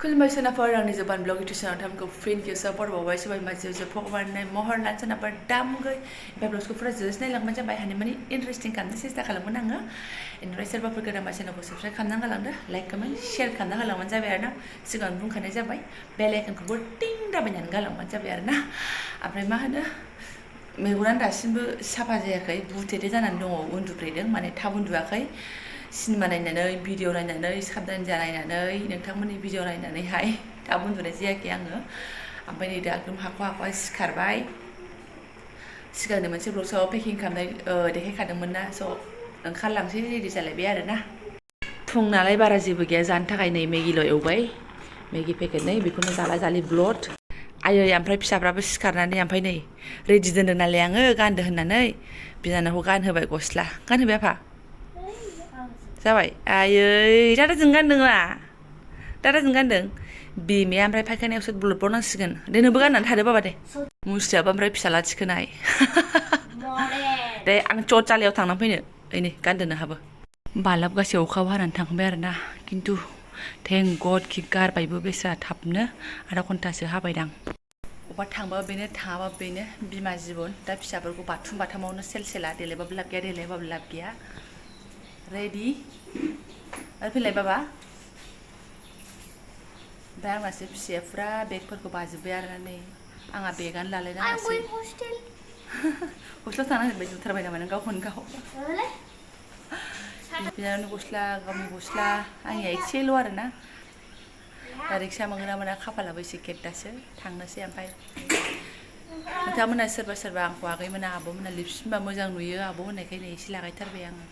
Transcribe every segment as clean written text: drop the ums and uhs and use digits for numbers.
खुलुमबाय सोनाफोर आंनि Jobanivlog YouTube channel थामखौ फिन खेबसे बरबावबाय सोबाय मानसिया भगवाननि महर लान सोनाफोर दामगै बे ब्लगखौ फुरा जोंसनाय लांबाय जाबाय हानि माने इन्टारेस्टिं खालामनो सेस्था खालामगोन आङो इनिफ्राय सोरबाफोर गोदान चेनेलखौ साबस्क्राइब खालामना गालांदो लाइक कमेन्ट शेयार खालामना गालांबानो जाबाय आरोना सिगां बुंखानाय जाबाय बेल आइकनखौबो टिं दाबायनानै गालांबानो जाबाय आरोना ओमफ्राय मा होनो मेगनानो दासिमबो साफा जायाखै बुथेदे जानानै दङ उन्दुब्रेदों माने थाब उन्दुआखै सिनेमा नायनानै भिडिअ नायनानै साबधान जानायनानै नोंथांमोननि भिडिअ नायनानैहाय थाब उन्दुनाय जायाखै आङो ओमफ्राय नै दा एकदम हाखवा सिखारबाय सिगांनो मोनसे ब्लगआव पेकिं खालामनाय देखायखादोंमोन ना स' ओंखारलांसै रेडि जालायबाय आरोना फुं नालाय बारा जेबो गैया जानो थाखाय नै मेगिल' एवबाय मेगि पेकेट नै बेखौनो जाला जालि ब्लड आयै ओमफ्राय फिसाफ्राबो सिखारनानै ओमफ्राय नै रेडि दोनदों नालाय आङो गानदो होननानै बिनानावखौ गानहोबाय गस्ला गानहोबाय आफा जाबाय आयै दादाजों गानदों मा दादाजों गानदों बिमाया ओमफ्राय फायखानायावसो ब्लड बावनांसिगोन दे नोंबो गाननानै थादो बाबा दे मुस्रियाबो ओमफ्राय फिसाला थिखोनाय दे आं चटजालायाव थांनानै फैनो ओइ नै गानदो नोंहाबो बालाब गासै अखाबो हानानै थांबाय आरोना खिन्थु थेंक गड कि गारबायबो बेस्रा थाबनो आधा घन्टासो हाबायदां अबा थांबा बेनो थाङाबा बेनो बिमा जिबन दा फिसाफोरखौ बाथुम बाथामावनो सेल देलायबाबो लाब गैया देलायबाबो लाब गैया रेडि आरो फैलाय बाबा ओमफ्राय आंनासो फिसाया फुरा बेगफोरखौ बाजोब्बाय आरोना नै आंहा बेगानो लालायनाङासै हस्टेलाव थांनांगोन बायदि नुथारबाय नामा नों गावखौनो गाव बिनानावनि गस्ला गावनि गस्ला आंनिया एसेल' आरोना दा रिक्सा मोनगोन ना मोना खाफालाबो एसे गेद्दासो थांनोसै ओमफ्राय नोंथांमोना सोरबा आंखौ आगैमोना आब'मोना लिपस्टिकबा मोजां नुयो आब' होननायखायनो एसे लागायथारबाय आङो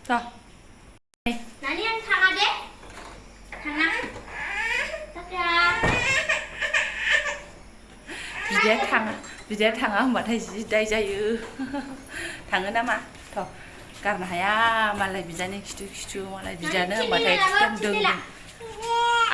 Nani yang tangan deh, tangan, बिदाया थाङा होनबाथाय जि दाय जायो थाङो नामा थ' गारनो हाया मालाय बिदानि खिथु मालाय बिदानो होनबाथाय एकदम दों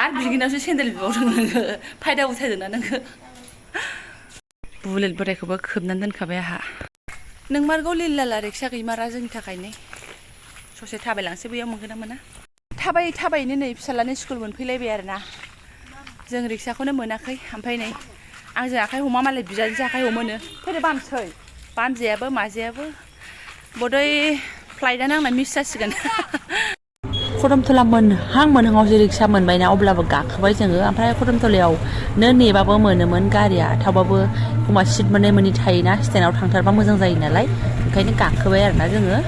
आरो बिगिनावसो सेन्देल बिबावदों नोङो फायदा उथायदोंना नोङो बुलेट बोरायखौबो खोबनानै दोनखाबाय आंहा नोंमारगौ लिल्लाला रिक्सा गैमारा जोंनि थाखायनो ससे थाबायलांसै बैयाव मोनगोन ना मोना थाबायैनो नै फिसालानि स्कुल मोनफैलायबाय आरोना जों रिक्साखौनो मोनाखै ओमफ्राय नै आंजों आखाइ हमा मालाय बिदाजों आखाइ हमोनो फैदो बामसै बामजायाबो माजायाबो बदै फ्लाइटआनो आंना मिस जासिगोन खदमथला मोनहांआवसो रिक्सा मोनबायना अब्लाबो गाखोबाय जोङो ओमफ्राय खदमथलायावनो नेबाबो मोनोमोन गारिया थावबाबो एखमबा सिट मोननाय मोनि थायोना स्टेन्डआव थांथारबा मोजां जायो नालाय ओंखायनो गाखोबाय आरोना जोङो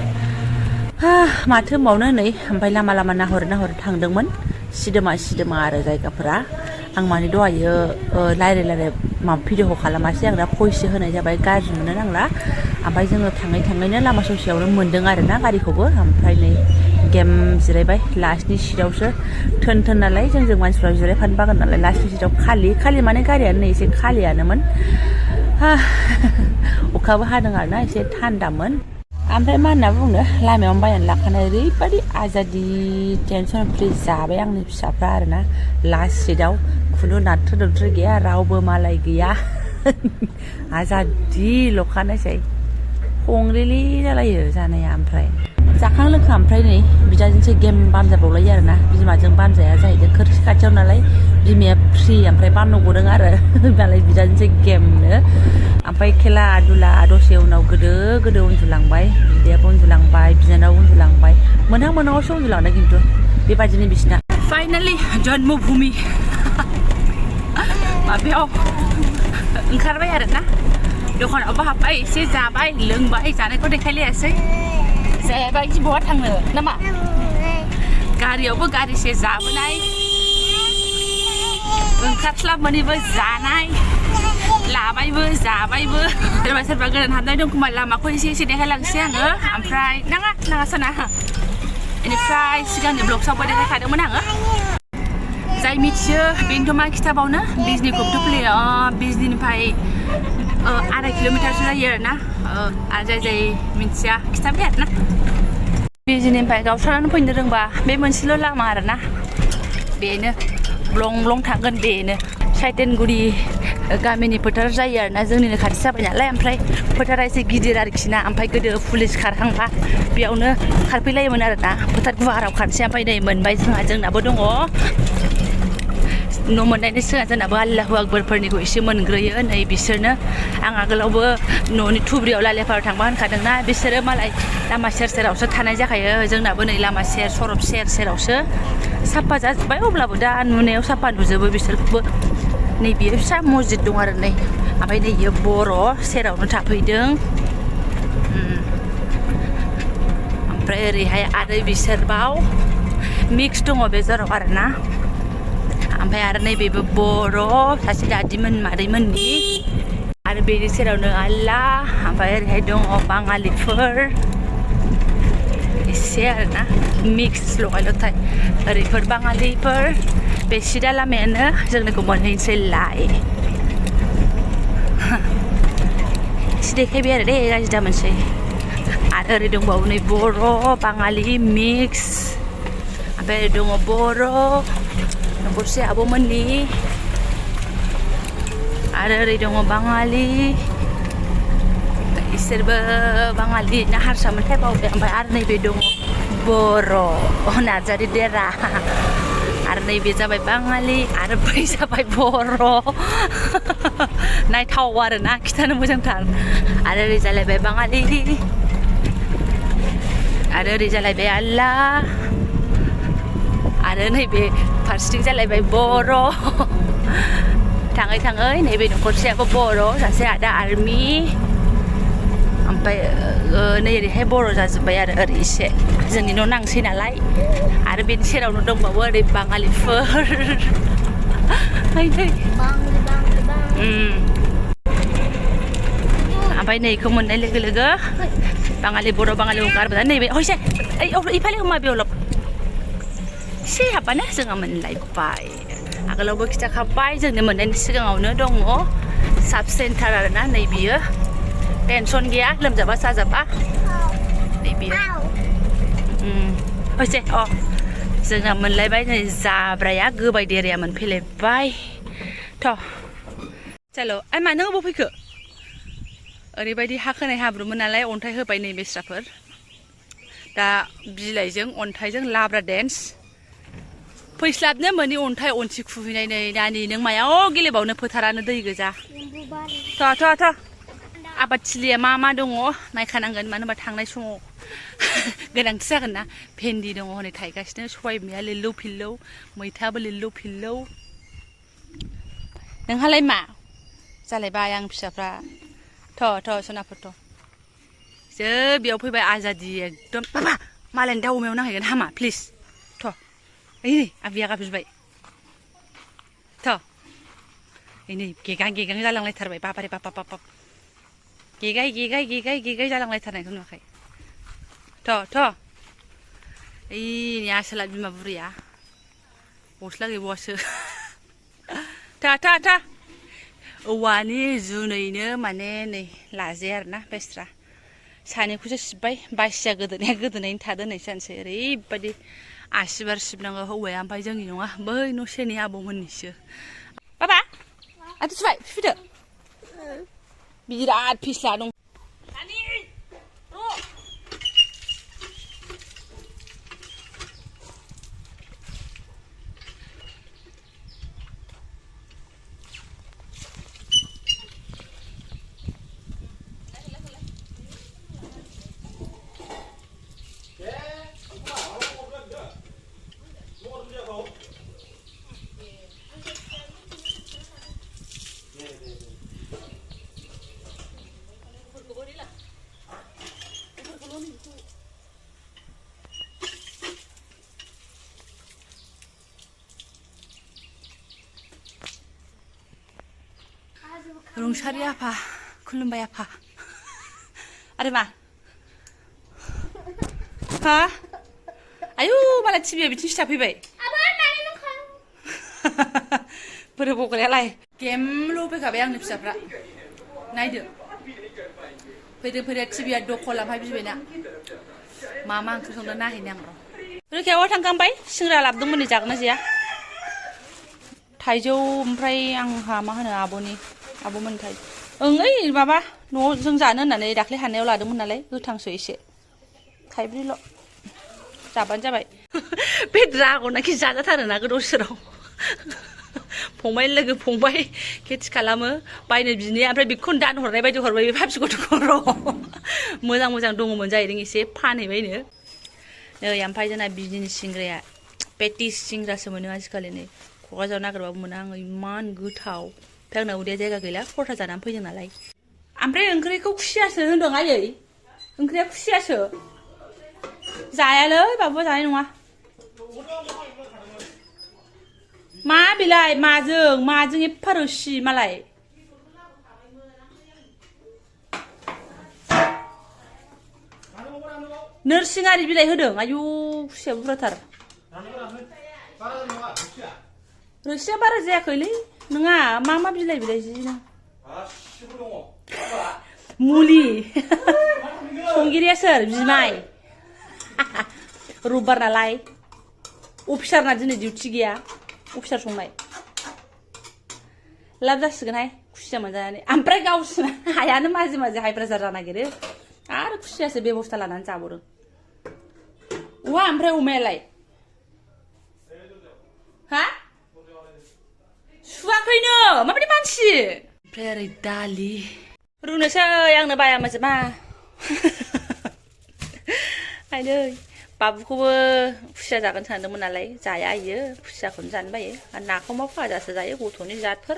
माथो होनबावनो नै ओमफ्राय लामा नाहर थांदोंमोन सिदोमा आरो जायगाफोरा आं माने दहायो रायलाय माबा भिडिअखौ खालामासै आं दा भइससो होनाय जाबाय गाज्रि मोननो नांला ओमफ्राय जोङो थाङैनो लामा ससेयावनो मोनदों आरोना गारिखौबो ओमफ्राय नै गेम जिरायबाय लास्टनि सिटआवसो थोन नालाय जोंजों मानसिफ्रा जिरायफानो बागोन नालाय लास्टनि सिटआव खालि माने गारियानो नै एसे खालियानोमोन अखाबो हादों आरोना एसे थान्दामोन ओमफ्राय मा होनना बुंनो लामायावनो बायनानै लाखानाय ओरैबायदि आजादि टेनसन फ्रि जाबाय आंनि फिसाफ्रा आरोना लास्ट सिटआव खुनु नाथ्रोद गैया रावबो मालाय गैया आजादि ल'खानायसै हंलेले जालायो जानाया ओमफ्राय जाखां लोंखां ओमफ्राय नै बिदाजोंसो गेम बामजाबावलायो आरोना बिमाजों बामजाया जाहैदों खोरखि खाथियाव नालाय बिमाया फ्रि ओमफ्राय बामनो गदों आरो नालाय बिदाजोंसो गेमनो ओमफ्राय खेला दुला दसे उनाव गोदो उन्दुलांबाय बिदायाबो उन्दुलांबाय बिनानाव उन्दुलांबाय मोनहांआवसो उन्दुलांदों खिन्थु बेबादिनो बिसिना फाइनालि जन्मभूमि माबायाव ओंखारबाय आरोना दखानावबो हाबबाय एसे जाबाय लोंबाय जानायखौ देखायलायासै जायाबा इदि बहा थांनो नामा गारियावबो गारिसे जाबोनाय ओंखारस्लाबमोनैबो जानाय लाबायबो जाबायबो सोरबा गोदान हाबनाय दं खोमा लामाखौ एसे देखायलांसै आङो ओमफ्राय नाङा सना बेनिफ्राय सिगांनि ब्लगसावबो देखायखादोंमोन आङो जाय मिथियो बेनोथ' मा खिथाबावनो बिजनिखौबोथ' फैयो बिजनिनिफ्राय 2.5 किल'मिटारसो जायो आरोना आरो जाय मिथिया खिथाबाय आरोना बिजनिनिफ्राय गावस्रानानै फैनो रोंबा बे मोनसेल' लामा आरोना बेनो ब्लं थांगोन बेनो साइटेनगुरि गामिनि फोथार जायो आरोना जोंनिनो खाथि जाबाय नालाय ओमफ्राय फोथारा एसे गिदिर आरोखि ना ओमफ्राय गोदो पुलिस खारहांबा बेयावनो खारफैलायोमोन आरोना फोथार गुवाराव खानसै ओमफ्राय नै मोनबाय जोंनाबो दङ न' मोननायनि सिगां जोंनाबो आल्लाहु आकबरफोरनिखौ एसे मोनग्रोयो नै बिसोरनो आं आगोलावबो न'नि थुब्रियाव लालेपाराव थांबा होनखादोंना बिसोरो मालाय लामा सेर सेरावसो थानाय जाखायो जोंनाबो नै लामा सेर सरब सेर सेरावसो साफा जाजोब्बाय अब्लाबो दा नुनायाव साफा नुजोबो बिसोरखौबो नै बियो फिसा मस्जिद दं आरो नै ओमफ्राय नै बियो बर' सेरावनो थाफैदों ओमफ्राय ओरैहाय आरो बिसोरबाव मिक्स दङ बे जराव आरोना ओमफ्राय आरो नैबेबो बर' सासे दादिमोन मादैमोननि आरो बेनि सेरावनो आल्लाह ओमफ्राय ओरैहाय दङ बाङालिफोर एसे आरोना मिक्स लगाय लथाय ओरैफोर बाङालिफोर बे सिदा लामायानो जोंनिखौ मोनहैनोसै लाय एसे देखायबाय आरो दे गाज्रि दामोनसै आरो ओरै दंबावो नै बर' बाङालि मिक्स ओमफ्राय ओरै दङ बर' न'खरसे आब'मोननि आरो ओरै दङ बाङालि इसोरबो बाङालि ना हारसामोनथाय बावबाय ओमफ्राय आरो नैबे दङ बर' नार्जारि देरा आरो नैबे जाबाय बाङालि आरो बै जाबाय बर' नायथाव आरोना खिथानो मोजांथार आरो ओरै जालायबाय बाङालि आरो ओरै जालायबाय आल्लाह आरो नैबे फारसेथिं जालायबाय बर' थाङै थाङै नैबे न'खरसेयाबो बर' सासे आदा आर्मि ओमफ्राय नै ओरैहाय बर' जाजोब्बाय आरो ओरै एसे जोंनि न' नांसै नालाय आरो बेनि सेरावनो दंबावो ओरै बाङालिफोर ओमफ्राय नैखौ मोननाय लोगो लोगो बाङालि बर' बाङालि गारबोनानै नैबे हयसे ओइ इफाले माबेयाव लब एसे हाबबानो जोङो मोनलायबाय आगोलावबो खिथाखाबाय जोंनि मोननायनि सिगाङावनो दङ साब सेन्टार आरोना नै बियो टेनसन गैया लोमजाबा साजाबा नै बियो हयसे जोंना मोनलायबाय नै जाब्राया गोबाय देराया मोनफैलायबाय थ' चल' आइ मानो अबाव फैखो ओरैबायदि हा खोनाय हाब्रुमोन नालाय अन्थाइ होबाय नै बेस्राफोर दा बिलाइजों अन्थाइजों लाब्रा डेन्स फैस्लाबनो मोनि अन्थाइ अनथि खुहैनाय नै नानि नों मायाव गेलेबावनो फोथारानो दै गोजा थ' आबादथिलिया मा मा दङ नायखानांगोन मानो होनबा थांनाय समाव गोनांथि जागोन ना भेन्दि दङ हनै थायगासिनो सबाय बिमाया लिल्लौ फिल्लौ मैथाबो लिल्लौ फिल्लौ नोंहालाय मा जालायबाय आं फिसाफ्रा थ' सनाफोर थ' जो बेयाव फैबाय आजादि एकदम बाबा मालायनि दाउ अमायाव नांहैगोन हामा प्लिज थ' ओइ नै आबिया गाबज्रिबाय थ' ओइ नै गेगां जालांलायथारबाय बाबारे बाब गेगाय जालांलायथारनायखौ नुवाखै थ' ओइ नै आसोला बिमा बुरैया गस्ला गैबावासो था औवानि जुनैनो माने नै लाजाया आरोना बेस्रा सानैखौसो सिब्बाय बासिया गोदोनायनि थादो होननाय जानोसै ओरैबायदि आसिबार सिबनांगौ हौवाया ओमफ्राय जोंनि नङा बै न' सेरनि आबौमोननिसो बाबा आथु सुबाय फिफिदो बिराद फिस्ला दं रुंसारि आफा खुलुमबाय आफा आरो मा हा आयु माला टिभिया बिथिंसो थाफैबाय बोरै बगलायालाय गेमल' फैखाबाय आंनि फिसाफ्रा नायदो फैदो टिभिया दखल ओमफ्राय बिबैना मा ओंख्रि संदों नायहैनो आं र' रोखायाव थांखांबाय सिंग्रा लाबोदोंमोन जागोन ना जाया थाइजौ ओमफ्राय आंहा मा होनो आब'मोनथाय ओइ माबा न'आव जों जानो होननानै दाख्लै हाननायाव लादोंमोन नालाय गोथांसो एसे थाइब्रैल' जाबानो जाबाय बे ड्रागनाखि जाजाथारोना गोदाव सोराव फंबाय लोगो फंबाय खेथि खालामो बायनो बिनो ओमफ्राय बेखौनो दानहरनाय बायदि हरबाय बे फाफि गथ'खौ र' मोजां मोजां दङमोन जाहैदों एसे फानहैबायनो नै ओमफ्राय जोंना बिजनि सिंग्राया पेटिस सिंग्रासो मोनो आजिखालि नै क'क्राझाराव नागिरबाबो मोना आङो इमान गोथाव ओमफ्राय आंना उदैया जायगा गैला परथा जानानै फैदों नालाय ओमफ्राय ओंख्रिखौ खुसियासो होनदों आयै ओंख्रिया खुसियासो जायालै बाबु जानाय नङा मा बिलाय माजों एफा रोसि मालाय नोरसिंआरि बिलाइ होदों आयु खुसिया बुरजाथार रोसिया बारा जायाखैलै नङा मा बिलाइ जि मुलि संगिरिया सोर बिमाय रबिबार नालाय अफिसारना दिनै डिउटि गैया अफिसार संनाय लाब जासिगोनहाय खुसिया मोनजानानै ओमफ्राय गावसिना हायानो माजे हाइ प्रेसार जानो नागिरो आरो खुसियासो बेबस्था लानानै जाबावदों वा ओमफ्राय अमायालाय हा सुवाखैनो माबायदि मानसि ओमफ्राय ओरै दालि रुनोसै आंनो बाया मोजोबा आइदै बाबुखौबो खुसिया जागोन सानदोंमोन नालाय जाया इयो खुसियाखौनो जानो बायो आरो नाखौ मा फाजासो जायो गथ'नि जातफोर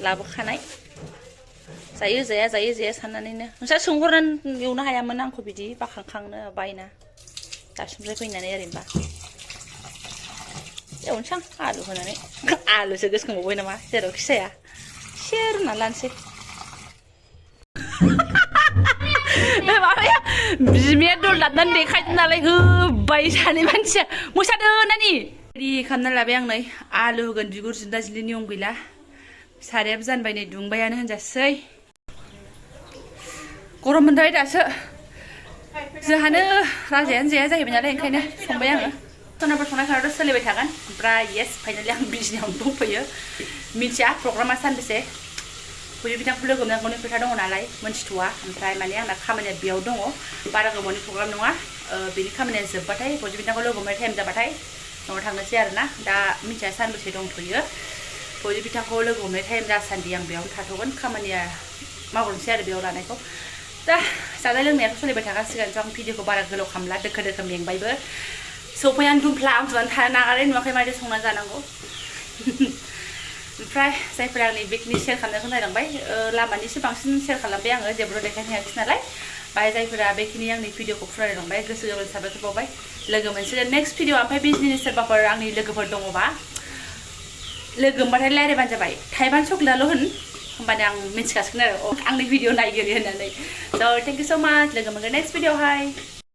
लाबोखानाय जायो जाया साननानैनो नोंस्रा सोंहरनानै एवनो हायामोन आंखौ बिदि बाखांखांनो बायना दासिमनिफ्राय फैनानै ओरैनोबा एवनोसै आं आलु होनानै आलुसो गोसोखांबावबाय नामा जेरावखि जाया एसे रुनानै लानोसै माबाया बिमाया दल दाबनानै देखायदों नालाय होबाय सानै मानसिया मोसादों नानि रेडि खालामनानै लाबाय आं नै आलु होगोन बिगुर जिन्दा जिन्दा नियम गैला सारायाबो जानबाय नै दुंबायानो होनजासै गरम मोनबाय दासो जोंहानो राजायानो जाया जाहैबाय नालाय ओंखायनो संबाय आङो सनाफोर संनाय खावनायाथ' सोलिबाय थागोन ओमफ्राय येस फाइनालि आं बिजनियावनो दंफैयो मिथिया प्रग्रामा सानबेसे बयबो बिथांखौ लोगो मोननांगौनि खोथा दङ नालाय मोनथिथ'वा ओमफ्राय माने आंना खामानिया बेयाव दङ बारा गोबावनि प्रग्राम नङा बेनि खामानिया जोबबाथाय बयबो बिथांखौ लोगो मोननाय टाइम जाबाथाय न'आव थांनोसै आरोना दा मिथिया सानबेसे दंथ'यो बयबो बिथांखौ लोगो मोननाय टाइम जासान्दि आं बेयावनो थाथ'गोन खामानिया मावग्रोनोसै आरो बेयाव लानायखौ दा जानाय लोंनायाथ' सोलिबाय थाखासिगोन आं भिडिअखौ बारा गोलाव खालामला दोखो मेंबायबो सौफैनानै दुमफ्ला उन्दुनानै थानो नागारै नुवाखै मादै संनानै जानांगौ ओमफ्राय जायफोरा आंनि बेखिनि शेयार खालामनायखौ नायलांबाय लामानिसो बांसिन शेयार खालामबाय आङो जेबो देखायनो हायाखै नालाय बाय जायफोरा बेखिनि आंनि भिडिअखौ फरायलांबाय गोसो गोरबोनि साबायखर बावबाय लोगो मोनसिगोन नेक्स्ट भिडिअ ओमफ्राय बिजनेसनि सोरबाफोर आंनि लोगोफोर दङबा लोगो मोनबाथाय रायज्लायबानो जाबाय थाइबानो चक्लेटल' होन होमबानो आं मिथिखासिगोन आरो आंनि भिडिअ नायगिरि होननानै स' थेंक इउ स' माच लोगो मोनगोन नेक्स्ट भिडिअआवहाय